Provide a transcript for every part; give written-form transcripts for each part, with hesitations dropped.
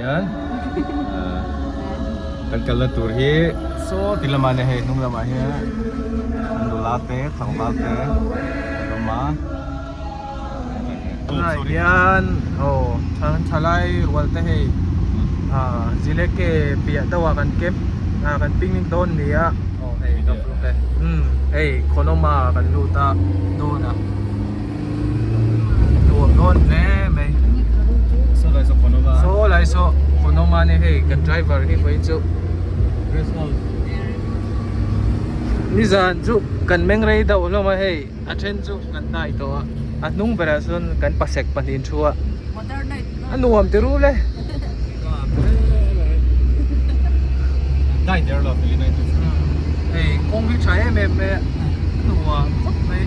hian kan kalna tur hi saw ti lamah nia hei hnung lamah hian nula te tlangval te an awm a. Tunah hian aw thalai rual te hei ah zileke piah deuh ah kan camp ah kan picnic dawn ni a aw hei ka vlog e umm hei Khawlawma kan lut a dawn a nuam dawn hle mai saw lai saw Khawlawma ni hei kan driver hi vawiin chu nizan chu kan meng rei deuh hlawm a hei. A then chu kan dai tawh a, a hnung berah chuan kan pasek pahnih an thu a, a nuam ti rul e. Hei kawng hi tha em em mai a, a nuam khawp mai.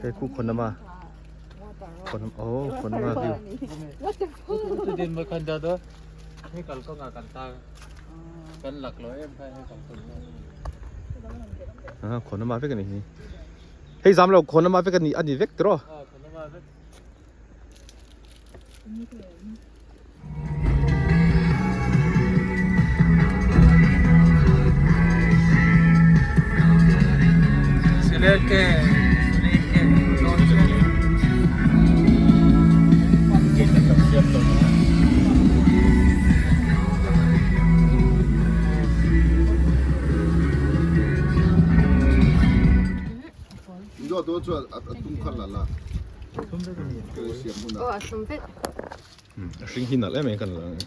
Hei khu khawn lama khawn oh khawn lama view ah khawn lama vek a ni hi. Hei zam lo khawn lama vek a ni a ni vek tiraw. Sileke sileke A hring hi nalh em em kan la ang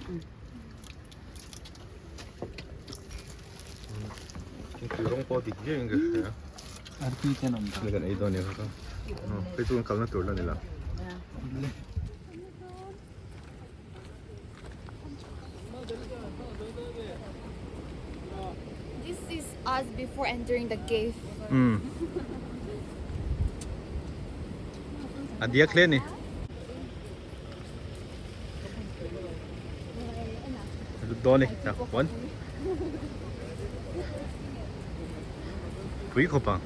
tui rawng pawh dik viau in ka hria ni kan ei dawn nia kha hei chu kan kalna tur la ni la. This is us before entering the cave. Um. A diak hle ni. Lut dawn ni tak pawn. Pui khawp ang.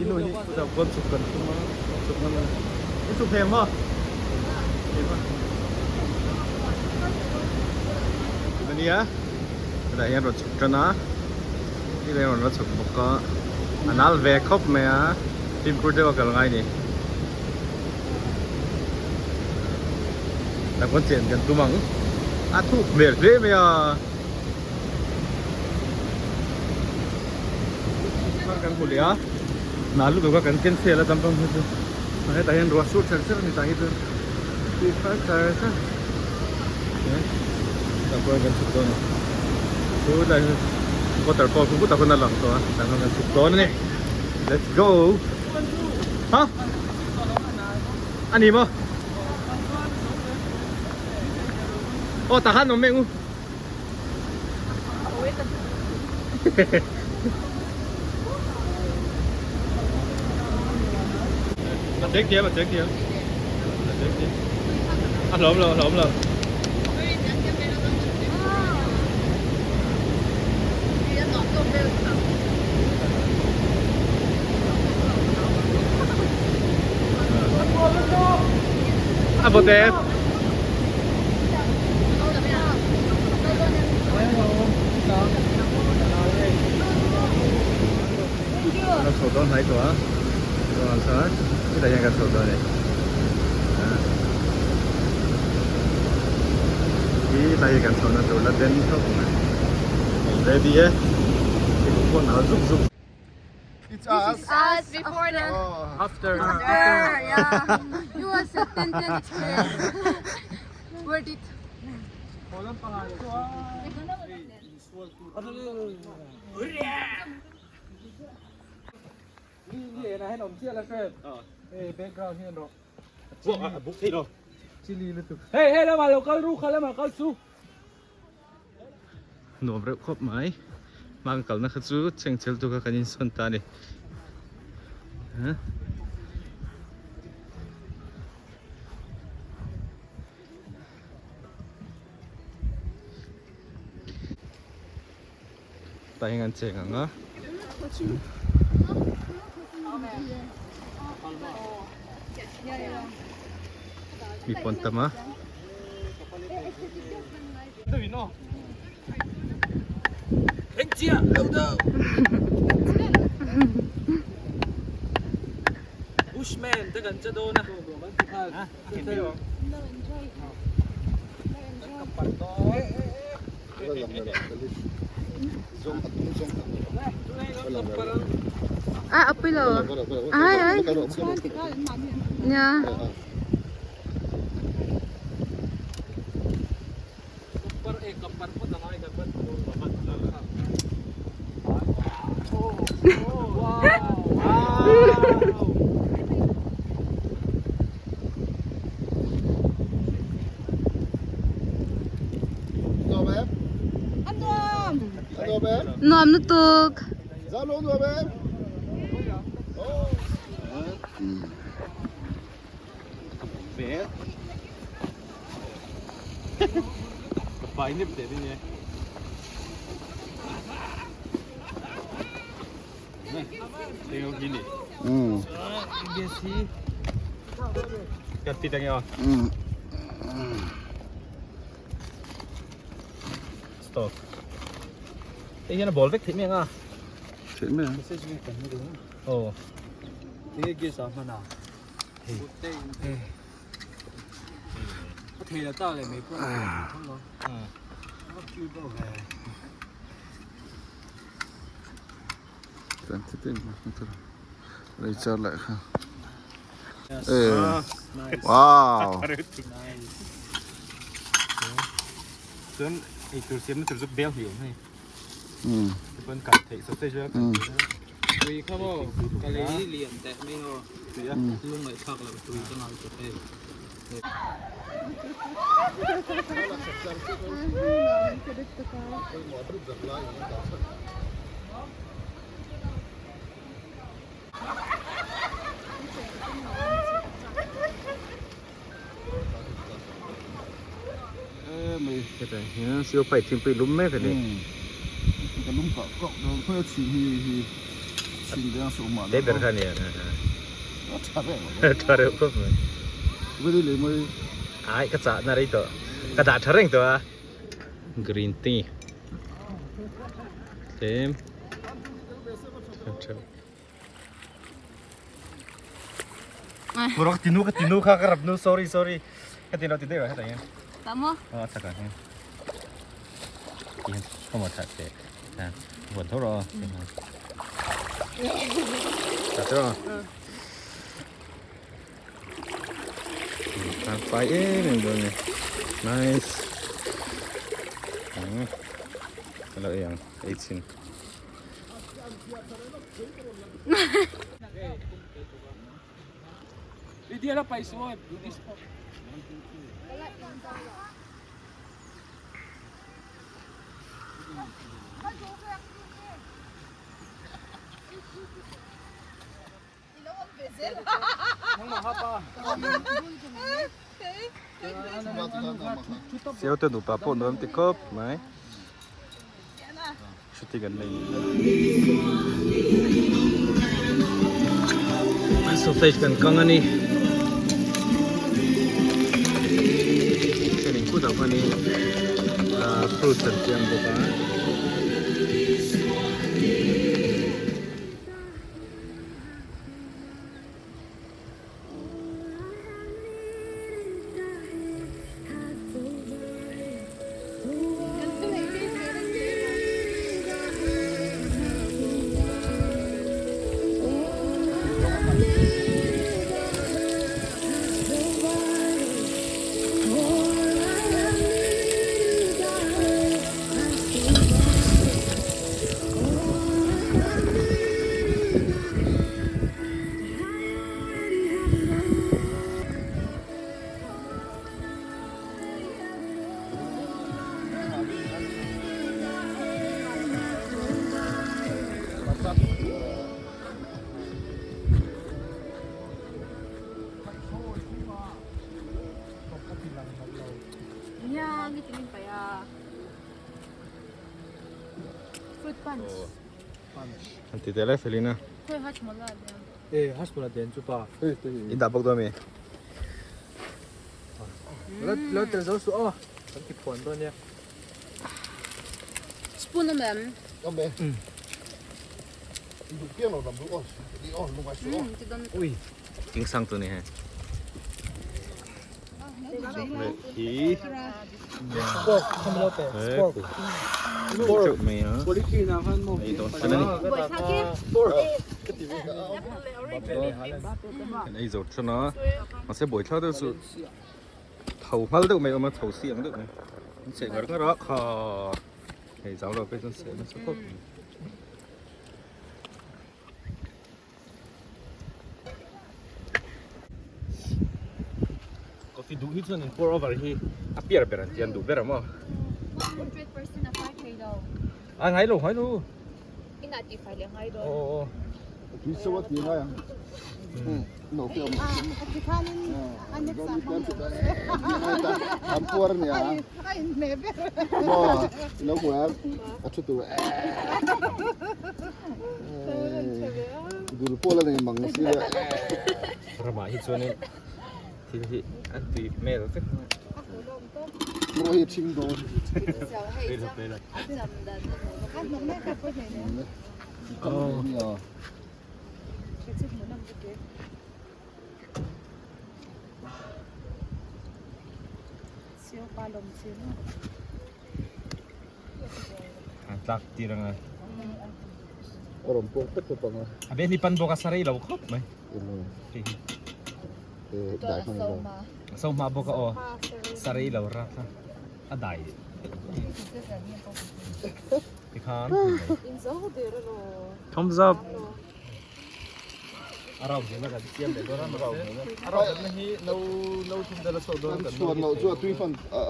Inu hi chutah khuan chhuk kan tum a chhuk ngam a i chhuk thei ang maw ania chutah hian rawn chhuk tan a hei rawn la chhuk bawk a a nal ve khawp mai a fimkhur deuh a kal ngai a ni. Tak pawn chen kan tum ang a thuk hmel hle mai a kan hmu leh a hna lutuk a kan cancel a tam pang hi chu hetah hian ruah sur cher cher a ni tah hi chuan tih far char char tak pawh kan chhuk dawn a chu tlai hi waterfall khu kutah khawn a lang tawh a tah khan kan chhuk dawn a ni let's go ha a ni maw aw tah khan awm mek u a chek thiam a chek thiam a chek thiam a hlawm lo a hlawm lo. A bawt e. Kan chho dawn hnai tawh a, chuan chuan hetah hian kan chho dawn a ni. Hi tlai hi kan chhohna tur la den khawp mai. Ready e. Thil pawh nal zuk zuk. It's us. This is us before the After. after yeah. It was a 10-10 experience. Worth it. Ni ni enah hian awm chiah la hre. Hei background hian rawh. A buk thei lo. chilli lutuk. Hei hei lamah lo kal ru kha lamah kal su. Nuam reuh khawp mai. Hma kan kalna kha chu chengchel tu kha kan insawn ta a ni. Tah hian an cheng ang a. Mi pawn tam a. Bushman te kan che dawn a. A a pui lo ai ai nia Nuam lutuk. Stop. Hei hian a ball vek theih mai ang a. Theih mai ang. Aw. Tinge gas a hman a. Hei. A thei la ta le mai pawh. A cute deuh ve. Tan ti tin lei char leh kha. Eh. Wow. Chuan ei tur siamna tur chu bel hliam hei. Um. Chuan kan theih sausage a kan Tui kha maw ka lei lian teh mai haw. Lung ngaihthlak loh tui ka ngai tawh hei. Hetah hian siu pai thingpui lum mek a ni. Ka lum pah kawk dawn khawi a chhin hi hi chhin deng suh mah Te ber kha a ni a. A tha reuh A tha reuh khawp mai. Very leh mai. Ai ka chah na rei tawh. Ka dah tha reng tawh a. Green tea. Tlem. Burak tinu ka tinu kha ka rap nu sorry sorry. Ka tinu ti deuh hetah hian. Tak maw? Aw a chakah hian. Tihian khaw maw that teh. Ha buan tho rawh aw. Tha tho rawh. Tang fai em em dawn ni. Nice. Ka lo ei ang ei chhin. Siau te nupa pawh nuam ti khawp mai shooting an nei sausage kan kang a ni chuanin khutah khuanin fruits an siam bawk a. Fruit punch. An ti tel e Felina. E hashmola den chu pa. In dah bawk dawn mi? Lo lo tel zo su aw. Kan ti phuan dawn nia. Spoon awm em? Awm e. Duh piang lo lam duh aw. Di aw lungai su aw. Ui. King sang tu ni he. Hi. Spork kham lo pe. Spork. Spork mai a. Ei dawn thin a ni. Kan ei zo thin a. Mahse buaithlak deuh chu tho nghal deuh mai a awm a, tho si ang deuh mai. An seh ngar ngar a, kha hei zau lo phei chuan seh nasa khawp mai. Coffee duh hi chuan in pour over hi a piar ber an ti an duh ber a maw? 100% a fai thei lo. A ngai lo ngai lo. Inah tih fai leh ngai dawn. Aw aw. Tui so a ti ngai ang. No te awm. A ti khanin a next ah hmang lo. An puar ania. A inhmeh ber. Maw ilo hmu em? A thu tur. Dul pawh la nei mang si a. Ramah hi chuanin thil hi an tui hmel vek mai. Rawh hi a thing dawn. An tlak tir anga. A rawn pawk pek pek anga. A be ni pan bawk a sarei lo khawp mai. Hei hi. Dai hman lo. So hma bawk a aw. Sarei lo ra kha. A dai. Tikhan. Thumbs up. A rau zel a kan siam leh dawn a mahse a rau zelna hi no no thum vel a chhuak dawn kan chhuan loh chu a tui fan a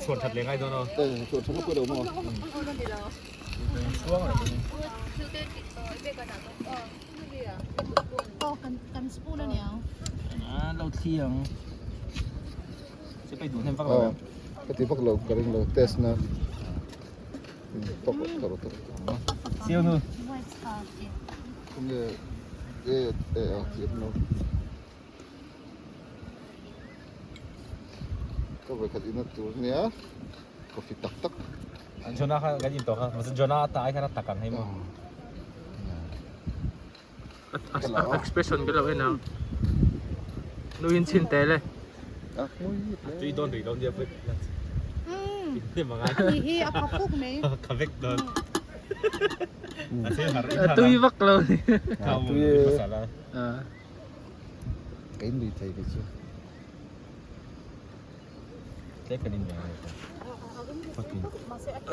chhuan that leh ngai dawn aw e chhuan that pawh lo maw chuang reng in Aw kan kan spoon a niang. A lo thli ang che pai duh hnem vak lo ka ti vak lo ka ring lo test na tawk tawk tawk siêu nu Nge e e a thiam lo ka vawikhat ina tur nia coffee tak tak Jonah kha kan in tawh kha mahse Jonah a ta ai khan a tak ang hei maw Expression ka lo en ang nuin chhin tel e tui dawn rih lo nia vek Ani hi a kha fuk mai kha vek dawn A tui vak lo ni. A tui e. Ka in lui thei kei chu.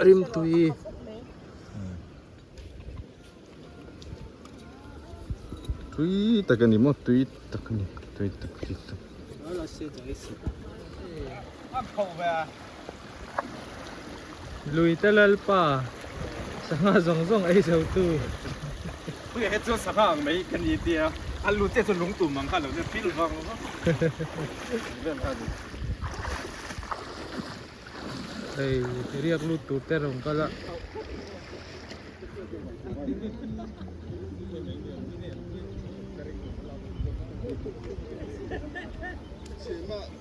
Rim tui. Tui tak a ni maw tui tak a ni tui tak tui tak. Lui te lalpa sangha zawng zawng ei zo tu. Puia he chuan sangha ang mai ka ni tia a lu te chu lung tum ang kha lo nia pil vang vang. Hei riak lut tur te rawn kal a.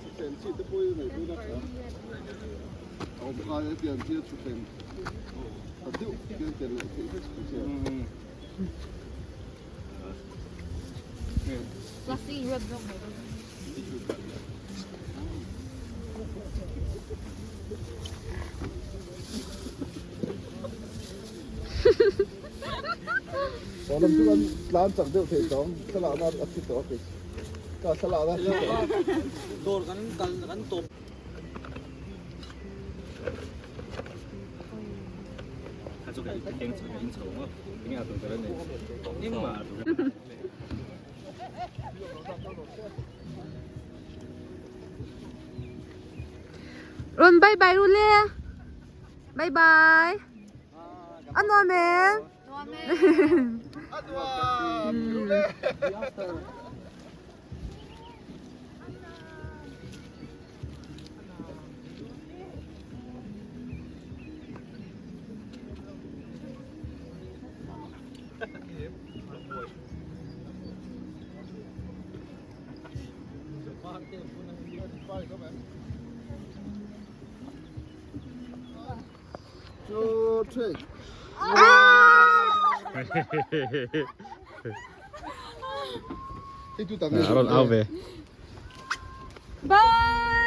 Thutthleng chi te pawh hi nei dawn a tha. A awm khan hetiang chi a thutthleng tha deuh hian tel leh theih vek tur che. Plastic in wrap zawk mai dawn. Aw lam chu kan tlan chak deuh thei tawng thlalak na a thi tawh a kei. Ka thlalak na a thi tawh. Dawr kan kal kan tawp. Kha chu ka keng chho ka in chho maw enge a tur ber a ni engmah a tur. Rawn bye bye ru le. Bye bye. A nuam em? Nuam em. A nuam. Rule. Two, three. A rawn au ve. Bye!